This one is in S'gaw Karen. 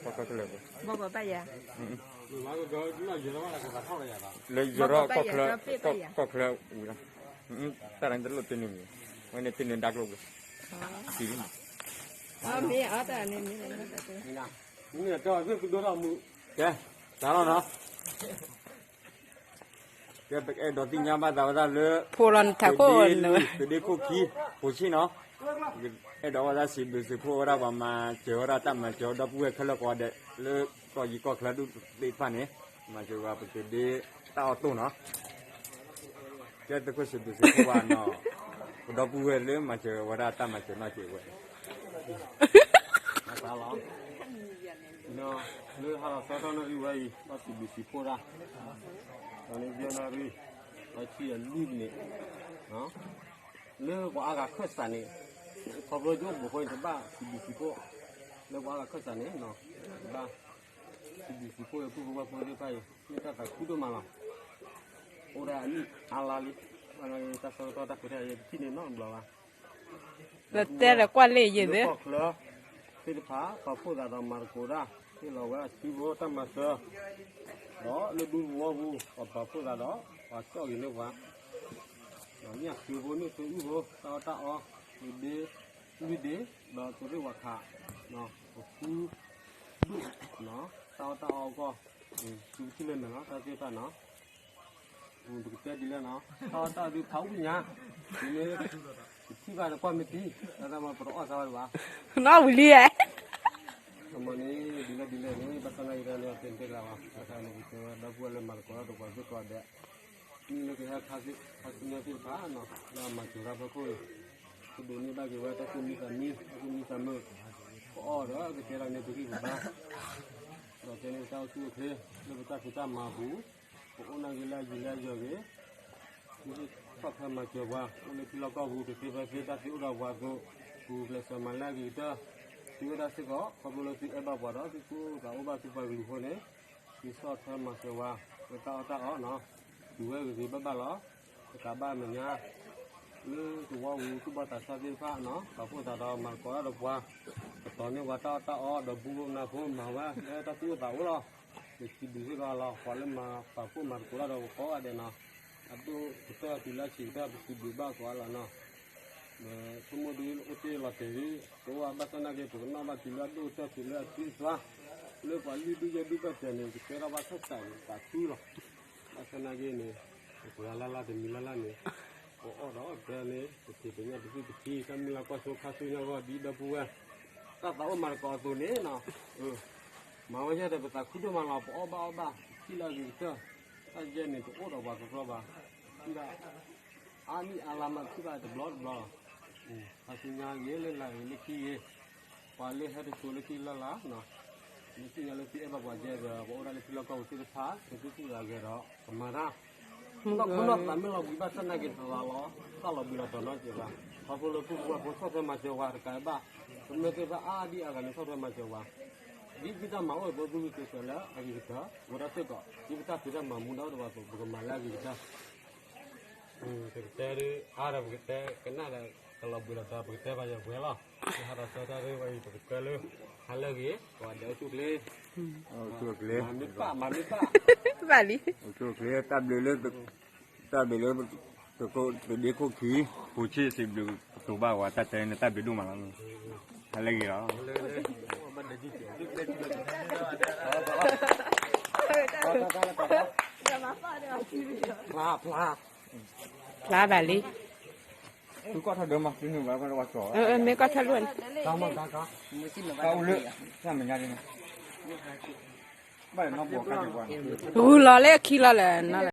ကီၢ်ချၢပူၤ, လၢယိၤထီၣ်ကီၢ်ချၢ, ကီၢ်ချၢဝံၤလီၤ, တၢ်တလိၣ်တနံၤမံၤ, ဝဲန့ၣ်တနံၤဒါကျိၤပူၤ, မ့ၢ်အီၤတၢ်န့ၣ်မ့ၢ်, ကဲ, တၢ်လီၤနီၤ ကဲ ပကအဲၣ်ဒိးသ့ၣ်ညါဘၣ်သးဝဲဒၣ်လၢ ဖိလီၤနထးခိၣ်, သုးဒ့ခိၣ်ခံ, ပိာ်ဆံၣ်နီၤ, အဲၣ်ဒိးဝဲဒၣ်စံးဘျုးစံးဖှိၣ်ဝဲဒၣ်ပှၤမၤစၢၤဝဲဒၣ်တၢ်မၤစၢၤ ဒီပုၢ်ဝဲၢ်ခဲလၢာ်ကိးဂၤဒဲး လၢကီၢ်ယံၤကီၢ်ချၢဒူၣ်သ့ၣ်တဖၣ်န့ၣ်, မၤစၢၤဝဲပသုးဒ့တၢ်အီၣ်တိၢ်နီၤ, ကဲသုးခိၣ်စံးဘျုးစံးဖှိၣ်ဝဲနီၤ, ပဒီပုၢ်ဝဲၢ်လၢမၤစၢၤဝဲဒၣ်တၢ်မၤစၢၤနီၢ်က့ၤဝဲ လၢဟါလီၤဆၢထီၣ်န့ၣ်ဝဲအံၤ ဘၣ်စံးဘျုးစံးဖှိၣ်ဒၣ်, ဒီးန့ၣ်ယဲၢ်နၣ်ရံၣ်, ဒီးဆံအလွံၢ်န့ၣ်, လၢပှၤအါဂၤခၢၣ်စးန့ၣ်, ခီဖျိယအိၣ်ဘူးဃိန့ၣ် တဘၣ်စံးဘျုးစံးဖှိၣ်, လၢပှၤအါဂၤခၢၣ်စးန့ၣ်, တဘၣ်စံးဘျုးစံးဖှိၣ် ပုၢ်ဖိဝဲၢ်ဖိသ့ၣ်တဖၣ်အံၤ မ့ၢ်တၢ်သးခုဒိၣ်မးလီၤ, အိၣ်ဒၣ်အနံၣ်အါလါလံ, တၢ်ဆၢကတီၢ်တၢ်ခွဲးတၢ်ယာ်တထံၣ်န့ၣ်နီတဘျီဘၣ် လၢတဲလၢကွၢ်လ့ၣ်ယဲၢ်သ့ၣ်, လၢကီၢ်ချၢသ့ၣ်တဖၣ် ပာ်ဖှိၣ်သးဒီးမၤသကိးတၢ် ဟ့ၣ်လီၤဝဲအစုဖိတၢ်မၤစၢၤ, ဒီးလၢဒူသဝီပူၤ ပာ်ဖှိၣ်သးဒီး ပှၤကၠီၣ်ဂ့ၤန့ၢ်ပှၤ, ဒီးညၣ်ဃ့ဖိန့ၢ်သုအုၣ်ဖိ တၢ်အီၣ်တၢ်အီ, ဒ့လွံၢ်ဒ့, ဒီးသုးရ့ၣ်ဝၤခး, ပဃုဒူၣ်, တၢ်အီၣ်တၢ်အီအဂီၢ်, သုကထံၣ်လၢနၤလီၤ တၢ်သ့ၣ်တဖၣ်နီၤ ပကတဲဒ်လဲၣ်နီၤ, တၢ်အီၣ်တၢ်အီဒုးဖးအူညါ, ဒ်န့ၣ်, ပထံၣ်ဘၣ်ဒီးကွၢ်မ့ၢ်တံၢ်, တၢ်တၢ်မၤပတအီၣ်စၢ်ဝဲတဘၣ်, နီၢ်ဝံၤလံဧါ, အမ့ၢ်န့ၣ် ဒ်လဲၣ်ဒ်လဲၣ်န့ၣ် ဘၣ်ဆၣ်သနာ်က့န့ၣ် အတဲတ့ၢ်လၢၤဘၣ်, ဘၣ်ဆၣ်န့ၣ် ပတဲဝဲဒီပုၢ်ဝဲၢ်လၢမၤသကိးတၢ်ဒီးပှၤသ့ၣ်တဖၣ်ဒဲး, မ့ၢ်လၢကဟဲခါဆူညါသ့ၣ်တဖၣ်နီၤ လၢအမၤစၢၤတၢ်ဖီခိၣ်အံၤ, ကဒိးန့ၢ်ဘၣ်က့ၤဝဲတၢ်သူၣ်မံသးမံ တၢ်သူၣ်မံသးမုာ်, ပအီၣ်ဒီးကတဲဒၣ်န့ၣ်ပဂံၢ်ပဘါ ဒီးကဲန့ၣ်ပတၢ်အိၣ်ဆူၣ်အိၣ်ချ့ လၢပတၢ်ဖံးတၢ်မၤအပူၤ, ပအိၣ်နာ်က့ၤလၢအယံၤလၢအယီၤဂ့ၤ, မ့ၢ်ဆီၣ်ထွဲမၤစၢၤပှၤ အိၣ်လၢထံလီၢ်ကီၢ်ပူၤ တသ့ဖဲသ့တၢ်သ့အိၣ်ဒီးပှၤအသိး, ပူၤကျဲးစၢးမၤလၢအဂ့ၤကတၢၢ်, သုဝဲဒၣ်စ့ၢ်ကီး ခီဖျိလၢသုအဲၣ်ဘၣ်ပှၤဒီး သုသူၣ်အိၣ်သးအိၣ်ဘၣ်သုပှၤကလုာ်အဃိန့ၣ်, သုဆီၣ်ထွဲမၤစၢၤပှၤ လၢတၢ်အီၣ်တၢ်အီနီၤ, ဒုးဝဲဂ့ၤဂ့ၤဘၣ်ဘၣ်လီၤ, တကးဘၣ်မဲာ်ညါ လၢသဝီပူၤသူၣ်ဘီၣ်သးစၢ်သ့ၣ်တဖၣ်နီၤ ပာ်ဖှိၣ်သးဒီးမၤသကိးတၢ်ဒီးပှၤ, ကတီၤန့ၢ်ပှၤတၢ်အီၣ်တၢ်အီဒီးဘူးဖိမနၤဖိ မၤဝဲလၢတၢ်သူၣ်အိၣ်သးအိၣ်လီၤ, ပစံးဘျုးစ့ၢ်ကီးလီၤ ပှၤလၢမၤပာ်ဖှိၣ်မၤသကိးတၢ်ဒီးပကိးဂၤဒဲးနီၤ, အဒိၣ်ကတၢၢ်တုၤလၢအဆံးကတၢၢ် ပစံးဘျုးဘၣ်ကိးဂၤလီၤနီၤ, ဒီးဆိကမိၣ်ဒ်အိၣ်တ့ၢ်လီၤတဲာ်ဒ် တအိၣ်ဘၣ်ဆၣ်သနာ်က့ ပကနၣ်ဘၣ်တုၤလၢအဒိၣ်ကတၢၢ်တုၤလၢအသွံၣ်အသွါ, လၢပှၤလွံၢ်ဒူၣ်ယဲၢ်ဒူၣ်ဘၣ်တဲာ်န့ၣ် ကတဲထီၣ်ဘၣ်ခၢၣ်စးန့ၣ် သးခုလီၤ, ဘၣ်ဆၣ်သနာ်က့န့ၣ် ပှၤလၢ်လၢ်တမံၤလၢ်လၢ်န့ၣ်, ပအီၣ်ဒီးတဲန့ၣ် ပထံၣ်ပညၣ်ပသူၣ်ပထံ တၢ်မုၢ်လၢ်ကွၢ်စိခါဆူညါဂီၢ်ဒ်ဒီပုၢ်ဝဲၢ်, တၢ်သးအိၣ်မၤသကိးအသိးန့ၣ်နီၤ, မၤဝဲယဲၢ်ဒီးပသးခုဒိၣ်မးလီၤ ပအီၣ်ဘၣ်အီၣ်ဘၣ် ထံၣ်လၢအဂ့ၤကတၢၢ်, တၢ်ယဲၢ်န့ၣ် တအိၣ်ဒီးပှၤကကျီဘၣ်, ထံၣ်ဘၣ် အါနံၣ်အါလါမးထံၣ်ဘၣ်တဘျီတဘျီလီၤ, ခါဆူညါဂ့ၤလၢလာ်ဂ့ၤလၢခံဂ့ၤ, ပှၤလၢဟဲတစိၤလၢခံလၢ်လၢ်နီၤ, လၢသ့ၣ်ညါလၢသုအဲၣ်ဘၣ်ပှၤယဲၢ်ဒီး ပအိၣ်ဒၣ်လၢထံလီၢ်ကီၢ်ပူၤသ့ၣ်တဖၣ် သုသူၣ်အဂဲၤဒီး ကမၤတၢ်, နီၢ်ခိနီၢ်သးမ့ၢ်လီၤဘှံးဘၣ်ဆၣ်သနာ်က့ တလီၤလီၤ, တၢ်လီၤဘှံးလီၤတီၤနီတကဲးဘၣ်, ခီဖျိလၢပုၢ်ဖိဝဲၢ်ဖိဆီၣ်ထွဲမၤစၢၤဝဲတကးဘၣ်, ကမျၢၢ်သ့ၣ်တဖၣ်အါဒံအါဂၤန့ၣ်ဆီၣ်ထွဲမၤစၢၤဝဲ, ဒ်သုတၢ်မၤအိၣ်အသိး သုဂုာ်ကျဲးစၢးလၢအဂ့ၤကတၢၢ်, ဝဲဒၣ်စ့ၢ်ကီး ဒ်ပတၢ်ဖံးတၢ်မၤမူဒါအိၣ်ဒီးပှၤအသိး ပကမၤလၢအဂ့ၤကတၢၢ် ပကတဲဒ်အါဒီးပကတဲကနၣ်ဒီး ကလီၤဘှံးလီၤတီၤ ပကတဲဘၣ်ယွၤပှဲၤလီၤ, ဟးဒီးဆၢတၢ်ဒ်ဝဲအံၤ ပကတဲလၢ ဟါလၢအဂ့ၤ ပှၤဒဲးအိၣ်ဆူၣ်အိၣ်ချ့, မၤမ့ၢ်ပၢ် မၤမ့ၢ်ပၢ်, ဘၣ်လံ, အိၣ်ဆူၣ်အိၣ်ချ့ တၢ်ဘျုးလၢ တၢ်ဘျုးလၢ သုးဒ့ခိၣ်ခံ ပူၤဆံၣ်စံးဘျုးကတိၤဘၣ်ဝဲ တၢ်တဲန့ၣ် တၢ်ဘျုးဒိၣ်မးလီၤ, ဟါလၢအဂ့ၤလီၤ. ဖျါဘၣ်လံ, မ့ၢ်ကီၢ်ထၢၣ်လိၣ်န့ၣ်, ဂုၤလီၤလၢခံလီၤလၢၤနီၤလၢ